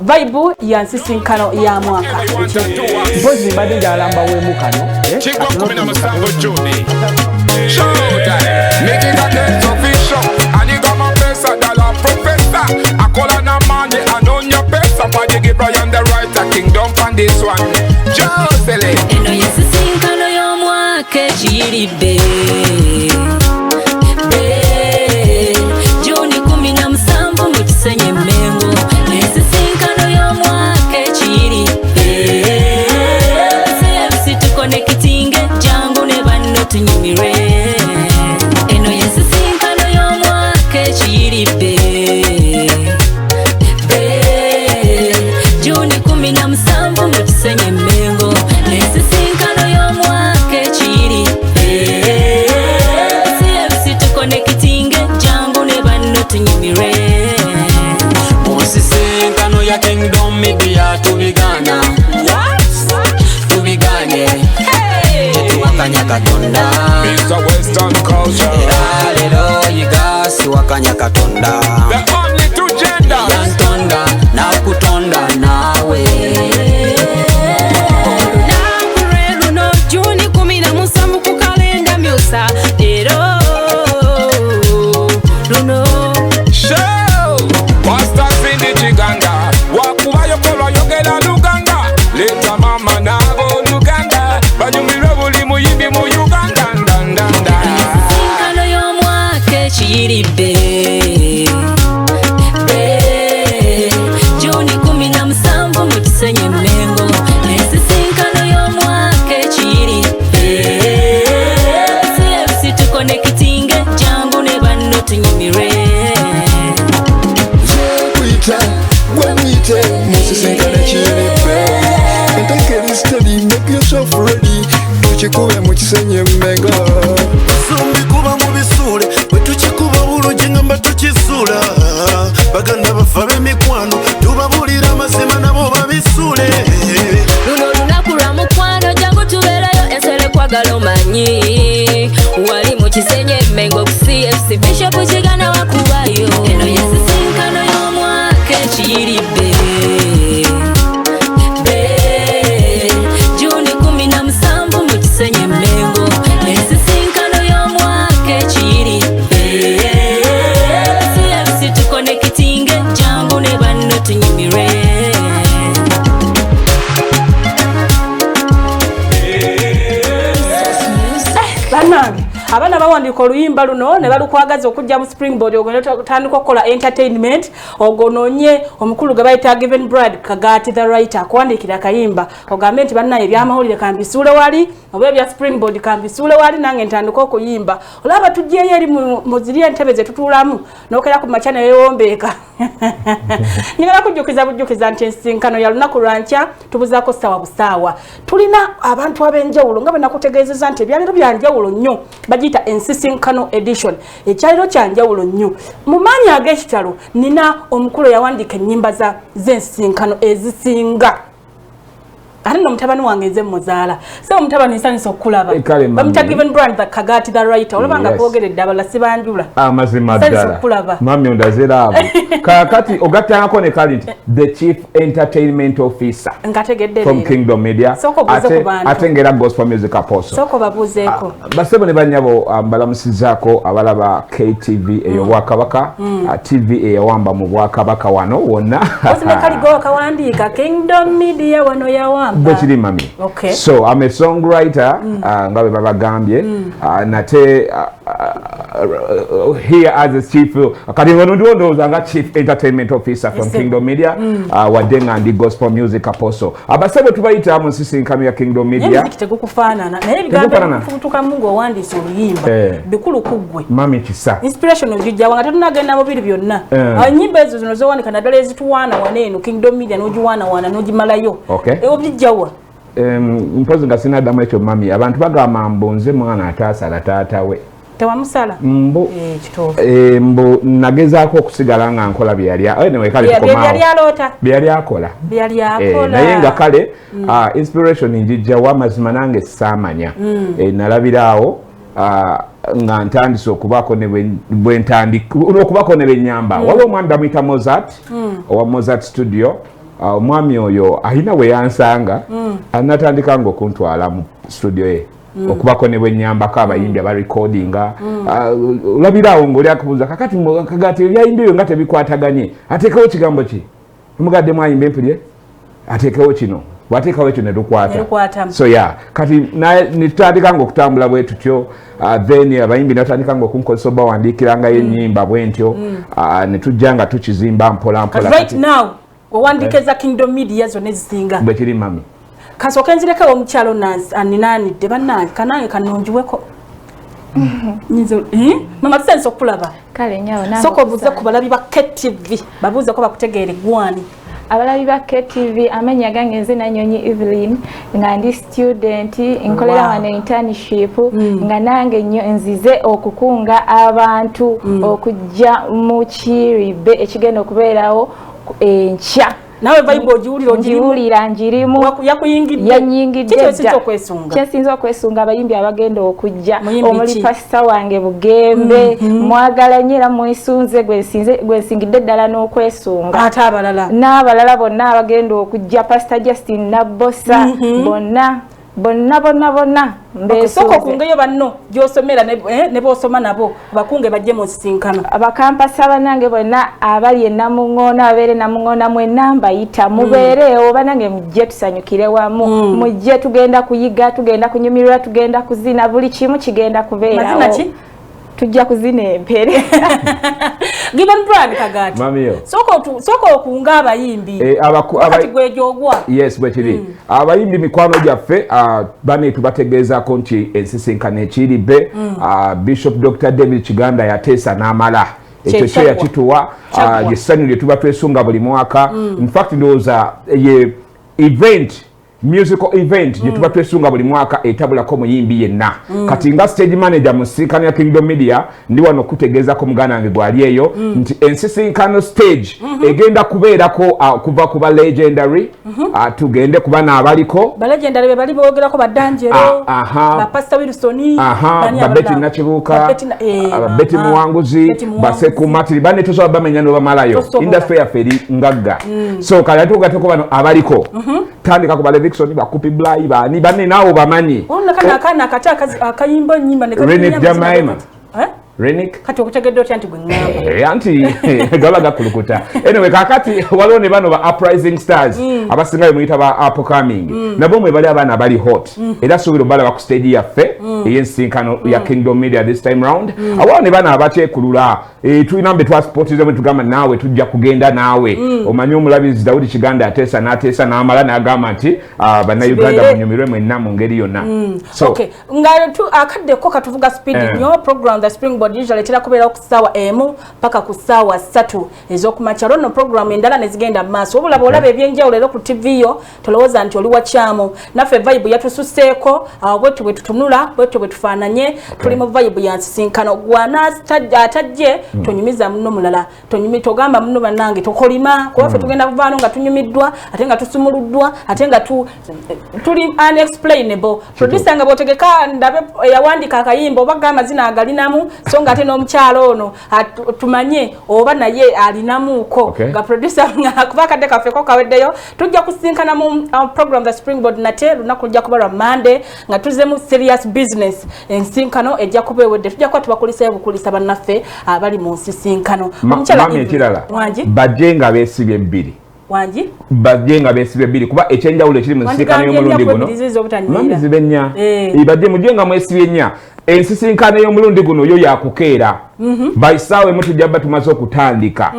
Vibe ya nsisinkano ya mwaka. Mpozi mbadde njagala mbaweemu kano. Chigwa 17 Juni. Showtime. Making a dance official. And mapesa dala professor. Akola na money anonya pesa. But you give Brian the writer kingdom from this one. Jocelyn. Eno yensisinkano y'omwaka ekiyiridde Be, Juni 17 mu Kisenyi Mengo. Ensisinkano y'omwaka ekiyiridde CFC tukonekitinge jangu ne banno tunyumirwe. Eno yensisinkano y'omwaka ekiyiridde Be, Juni 17 mu Kisenyi Mengo. Ensisinkano y'omwaka ekiyiridde CFC tukonekitinge jangu ne banno tunyumirwe. Mu nsisinkano ya Kingdom Media tubigana, tubigane, tetuwakanya Katonda. It's a Western culture. Era leero yiga siwakanya Katonda. The only two genders. Yantonda nakutonda naawe. Olunaku lwe luno Juni 17 ku kalenda myusa leero luno. Show. Pastor Cindy Chiganda. Wakubayo kolwa yogera Luganda. Leta mama nabo Luganda. Banyumirwe buli muyimbi mu Uganda. Ndandanda. Ensisinkano y'omwaka ekiyiridde Be, Juni 17 mu Kisenyi Mengo. Ensisinkano y'omwaka ekiyiridde CFC tukonekitinge jangu ne banno tunyumirwe. Nze gwe mwite musisinkane kiripe entekeri steady, make yourself ready, tukikube mu Kisenyi Mengo. Zombi kuba mu bisuule bwe tukikuba bulungi ngamba tukisuula baganda baffe ab'emikwano tubabulira amazima nabo babisuule. Luno lunaku lwa mukwano jangu tubeerayo ensere kwagala omanyi wali mu Kisenyi Mengo ku CFC Bishop Kigana wakubayo. Eno yensisinkano y'omwaka ekiyiridde Be, Juni 17 mu Kisenyi Mengo. Ensisinkano y'omwaka ekiyiridde CFC tukonekitinge jangu ne banno tunyumirwe. Bannange abaana bawandiika oluyimba luno ne balukwagaza okujja mu Springboard ogende otandika okukola entertainment ogonoonye omukulu gwe bayita Given Brad Kagati the writer akuwandiikira akayimba ogambe nti bannaye ebyamawulire kambisuule wali oba ebya Springboard kambisuule wali nange ntandika okuyimba. Olaba tuggyeyo eri mu ziri entebe ze tutuulamu n'okera ku makya ne weewombeeka. Njagala kujjukiza bujjukiza nti ensisinkano ya lunaku lwa nkya tubuzaako ssaawa busaawa. Tulina abantu ab'enjawulo nga bwe nakutegeezezza nti ebyaliro bya njawulo nnyo bagiyita ensisinkano edition. Ekyaliro kya njawulo nnyo. Mu maanyi ag'ekitalo nina omukulu eyawandiika ennyimba z'ensisinkano ezisinga. Ate nno mutabani wange nze muzaala. So omutabani nsanyusa okukulaba. Kale mami. Bamuyita Given Brand the Kagati the writer. Olaba nga kwogeredde abalala sibanjula. Amazima Nsanyusa ddala. okukulaba. Mami ondazera abo. Kaakati ogattangako ne kali nti the chief entertainment officer. Nkategedde From leero. Kingdom Media. Sooka obuuze ku bantu. Ate ng'era gospel music apostle. Sooka obabuuzeeko. Basebo ne bannyabo, mbalamusizaako abalaba KTV ey'Obwakabaka, TV eyawamba mu Bwakabaka wano wonna. Ozi ne kaligo kawandiika Kingdom Media wano yawamba. Bwe kiri mami. Okay. So I'm a songwriter, nga bwe babagambye, nate here as a chief, kati wano ndiwo ndowooza nga chief entertainment officer from Kingdom Media, wadde nga ndi gospel music apostle. Abasebo tubayita mu nsisinkano ya Kingdom Naye Media. muziki tegukufaanana, naye ebigambo Tegufaanana. ebikufubutukamu ng'owandiise oluyimba bikulu ku ggwe. Mami kisa. Inspiration ogijja wa nga tetunnagenda mu biri byonna. Ennyimba ezo zino z'owandiika naddala ezituwaana wano eno Kingdom Media n'ogiwaanawaana n'ogimalayo. Obijja wa? Mpozi nga sinaddamu ekyo mami, abantu bagamba mbu nze mwana ataasala taata we. Tewamusala? Mbu, Kituufu. Mbu nagezaako okusigala nga nkola bye yali anyway, kale tukomaawo. Bye yali aloota. Bye yali akola. Bye yali akola. Naye nga kale, inspiration njijja wa mazima nange saamanya. Nalabiraawo, nga ntandise okubaako ne bwe ntandika, okubaako ne bwe nnyamba. Waliwo omwami bamuyita Mozart, owa Mozart Studio. Omwami oyo alina we yansanga, anatandika nga okuntwala mu studio ye, okubako ne bwenyambako abayimbi abarecordinga. Olabiraawo ngaoli akubuuza, kakati Kagati ebyayimbi ebyo nga tebikwataganye, ateekewo kigambo ki? Mugadde mwayimba empulye, ateekewo kino, bwateekawo ekyo netukwata. Netukwata. So yeah, kati netutandika nga okutambula bwe tutyo. Then abayimbi natandika nga okunkozesa obawandiikirangayo ennyimba bwe ntyo. Ne tujja nga tukizimba mpola mpola. Kati right now owandiika eza Kingdom Media zonna ezisinga? Bwe kiri, mami. Kasooke nzirekewo omukyalo aninaanidde. Bannange, kanange kanongiweko. Eh? Mama, tusanisa okulaba. Kale nyawo, nange Sooka obuuze okusanga. ku balabi ba KTV, babuuzeko bakutegeere gwani. Abalabi ba KTV, amannya gange nze Nanyonyi Evelyn, nga ndi student, nkolera wano internship, nga nange nnyo nzize okukunga abantu okujja mu kiribe ekigenda okubeerawo enkya. Nawe vibe ogiwulira, ogirimu? Ngiwulira, njirimu. Yakuyingidde? Yanyingidde. Kiki ekisinza Dda. okwesunga? Kyensinza okwesunga, abayimbi abagenda okujja. Muyimbi Omuli ki? pasita wange Bugembe, mwagala nnyo era mwesunze, gwe nsingidde ddala n'okwesunga. Ate abalala? N'abalala bonna abagenda okujja, Pasita Justin Nabbosa, bonna bonna bonna bonna. Sooka okungeyo banno gy'osomera ne b'osoma nabo, bakunge bajje mu nsisinkano. Abakampasa bannange bonna abali enamuŋoona, ababeera enamuŋoona, mwenna mbayita, mubeereewo bannange, mujje tusanyukire wamu. Mujje, tugenda kuyiga, tugenda kunyumirwa, tugenda kuzina, buli kimu kigenda Mazina kubeerawo. ki? Tujja kuzina empere. Given Brand Kagati. Mamiyo. Sooka okunga abayimbi. Eh, Kati gwejogwa. Yes, bwe kiri. Abayimbi mikwano gyaffe, bane tubategeezaako nti ensisinkano ekiribe, Bishop Dr David Kiganda yateesa n'amala ekyo kyo. Kyaggwa. Yakituwa. Kyaggwa. Lyessanyu lye tuba twesunga buli mwaka. In fact, ndowooza ye event, musical event gye tuba twesunga buli mwaka, etabulako muyimbi yenna. Kati nga stage manager mu nsisinkano ya Kingdom Media, ndi wano okutegeezako muganda wange gwali eyo nti ensisinkano stage egenda kubeerako kuva ku ba legendary, tugende kuba n'abaliko. Balegendary be bali boogerako, badanjero, bapasita Wilson, bani Babeti abalala? Nakibuuka, Babeti Babeti Muwanguzi, Betty Muwanguzi. Basekumatiri, banne tosobola bamenya nobamalayo. Tosobola. Industry yaffe eri ngagga. So kale ate ogateko bano abaliko, tandika ku ba Levixone, bakupi Blai, bani banne naawe bamanyi. Olwo kano akaana akato akayimba ennyimba ne Renick kanyumya amazina. Jamaima. Kati. Eh? Renick. Kati okutegedde otya nti gwe ŋŋamba? Eh, anti gaba gakulukuta. Anyway, kakati waliwo ne bano ba uprising stars, abasinga bemuyita ba upcoming, nabo mwe bali abaana abali hot, era suubira obalaba ku stage yaffe ey'ensisinkano ya Kingdom Media this time round. Awaliwo ne bano abakyekulula. Eh, tulina mbe twasupportize bwe tugamba naawe tujja kugenda naawe. Omanyi omulabizi Dawudi Kiganda ateesa n'ateesa n'amala n'agamba nti bannayuganda Kibeere. munyumirwe mwenna mu ngeri yonna. So Okay, nga akadde ko katuvuga speed nnyo. Program the Springboard usually etera kubeerawo ku ssaawa 1 paka ku ssaawa 3 ez'okumakya, olwo nno program endala ne zigenda mu maaso. Wabula bw'olaba ebyenjawulo era ku TV yo, tolowooza nti oli wakyamu naffe. Vibe yatususeeko awo, bwetyo bwe tutunula, bwetyo bwe tufaananye. Tuli mu vibe ya nsisinkano. Gwana atajje tonyumiza muno mulala, togamba muno bannange tokolima, kuba ffe tugenda kuvaano nga tunyumiddwa, ate nga tusumuluddwa, ate nga tuli unexplainable. Producer, nga bw'otegeka ndabe eyawandiika akayimba oba ga amazina agalinamu, so nga ate n'omukyalo ono tumanye oba naye alinamuuko. Nga producer, nga kuba akadde kaffe ko kaweddeyo, tujja kusinkana mu program the Springboard nate lunaku lujja kuba lwa Monday, nga tuzemu serious business. Ensinkano ejja kuba ewedde, tujja kuba tubakulisayo bukulisa bannaffe abali mu nsisinkano. Omukyala Mami, Eve, ekirala, wangi. bajje nga beesibye ebbiri. Wangi. Bajje nga beesibye ebbiri, kuba ekyenjawulo ekiri mu nsisinkano Wandigambye y'omulundi ennya guno, ku ebbiri zizo obutanyiira. Mami, zibe nnya. Eh. Bajje, mujje nga mwesibye nnya. Ensisinkano ey'omulundi guno yo yakukeera. By ssaawa 1 tujja bba tumaze okutandika.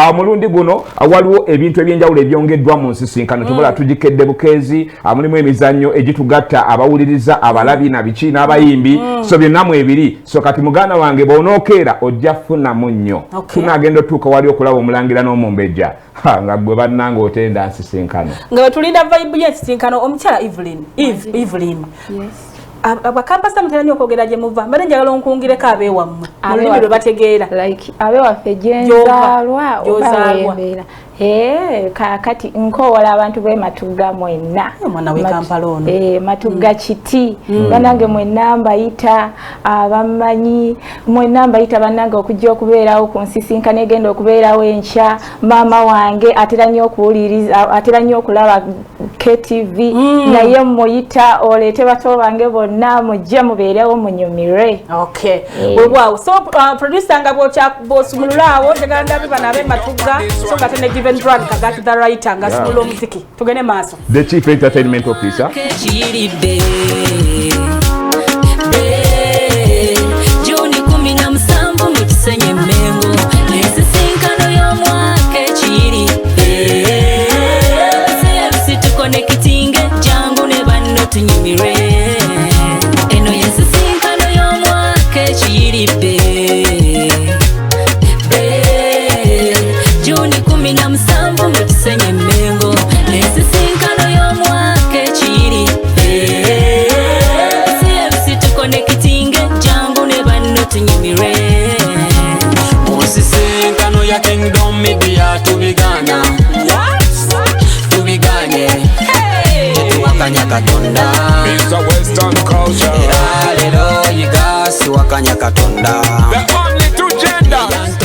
Omulundi guno waliwo ebintu ebyenjawulo ebyongeddwa mu nsisinkano. Tubula tugikedde bukeezi. Mulimu emizannyo egitugatta abawuliriza, abalabi na biki n'abayimbi. So byonna mwebiri. So kati muganda wange, bw'onookeera ojja funamu nnyo. Tunaagenda otuuka wali okulaba omulangira n'omumbejja. Ha, nga gwe bannange otenda nsisinkano. Nga bwetulinda vibe y'ensisinkano, omukyala Evelyn, Eve, Evelyn. Abakampasa mutera nnyo okwogera gye muva, mbadde njagala onkungireko abeewammwe mu lulimi lwe bategeera. Like abewaffe Gy'ova, gyenzaalwa oba gy'ozaalwa. wembeera, Kakati nkowoola abantu b'e Matugga mwenna. Omwana w'e Kampala ono. Matugga kiti. Bannange mwenna mbayita, abamanyi mwenna mbayita bannange okujja okubeerawo ku nsisinkano egenda okubeerawo enkya. Maama wange atera nnyo okuwuliriza, atera nnyo okulaba KTV, naye muyita oleete bato bange bonna mujje mubeerewo munyumirwe. Okay. Weewaawo. So producer, nga bw'osumulula awo, njagala ndabe bano ab'e Matugga, so nga tene Given Brad Kagati the writer nga sumulula omuziki, tugende maaso. The chief entertainment officer. Kiyiridde Juni 17 mu Kisenyi Mengo, ensisinkano y'omwaka ekiyiridde. CFC tuconnectinge, jangu ne banno tunyumirwe. Eno y'ensisinkano y'omwaka ekiyiridde, Juni 17 mu Kisenyi Mengo, ensisinkano y'omwaka ekiyiridde. CFC tuconnectinge, jangu ne banno tunyumirwe. Mu nsisinkano ya Kingdom Media tubigaana, tubiganye, tetuwakanya Katonda. It's a Western culture. Era leero yiga, siwakanya Katonda. The only two genders.